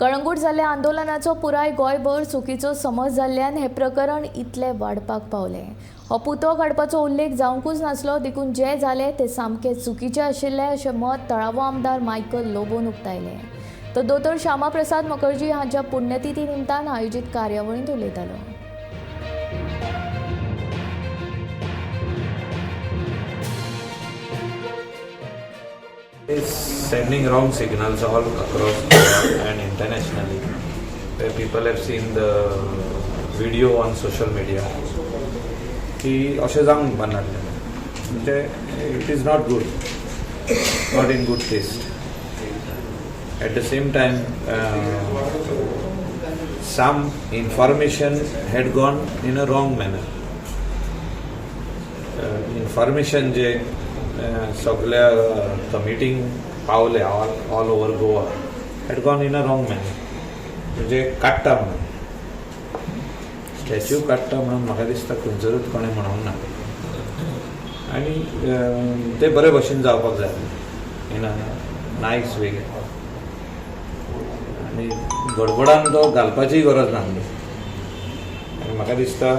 कळंगूट जाल्ल्या आंदोलनाचो पुराय गोंयभर चुकीचो समज जाल्ल्यान हें प्रकरण इतलें वाडपाक पावलें. हो पुतळो काडपाचो उल्लेख जावंकूच नासलो, देखून जें जालें तें सामकें चुकीचें आशिल्लें अशें मत थळावो आमदार मायकल लोबोन उक्तायलें. तो दोतोर श्यामाप्रसाद मुखर्जी हांच्या पुण्यतिथी निमतान आयोजीत कार्यावळींत उलयतालो. Is sending wrong signals all across Goa and internationally, where people have seen the video on social media की अशें जावंक नासलें. म्हणजे it is not good, not in good taste. At the same time, some information had gone in a wrong manner. Information जे सगल्या कमिटींक पावले all over Goa had gone in a wrong manner. म्हणजे काडटा म्हणून, स्टॅच्यू काडटा म्हणून म्हाका दिसता खंयसरूच कोणें म्हणूंक ना. आनी ते बरे भशेन जावपाक जाय, इन अ नायस वे. आनी गडबडान तो घालपाचीय गरज नासली. आनी म्हाका दिसता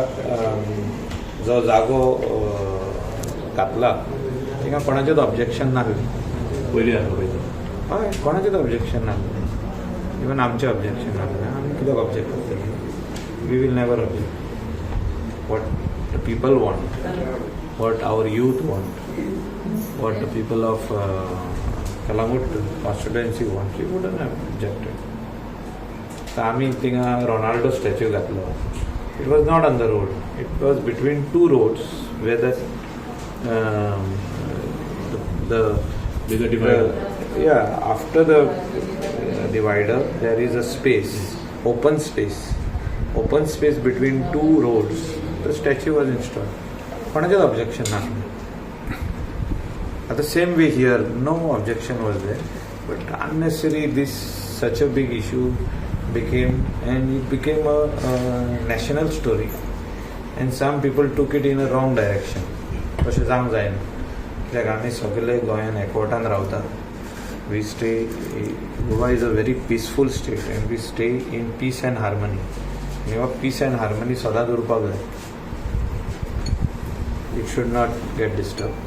जो जागो घातला थिंगा कोणाचेंच ऑब्जेक्शन नासलें. पयलीं आसलो पळय. हय, कोणाचेंच ऑब्जेक्शन नासलें. इवन आमचें ऑब्जेक्शन नासलें. आमी कित्याक ऑब्जेक्ट करतले? We will never object. What the people want, what our youth want, what the people of Calangute constituency want, we wouldn't have objected. तर आमी थिंगा रोनाल्डो स्टॅच्यू घातलो. It was not on the road, it was between two roads where the Bigger divider. Yeah, after the divider, there is a space, open space, open space between two roads. The statue was installed. कोणाचेच objection नासलें. आतां same way here, no objection was there, but unnecessary this such a big issue became, and it became a national story, and some people took it in a wrong direction. तशें जावंक जायना, कित्याक आमी सगळे गोंयान एकवटान रावता. We stay, Goa is a very peaceful state and we stay in peace and harmony. आनी हो पीस अँड हार्मनी सदांच उरपाक जाय. It should not get disturb.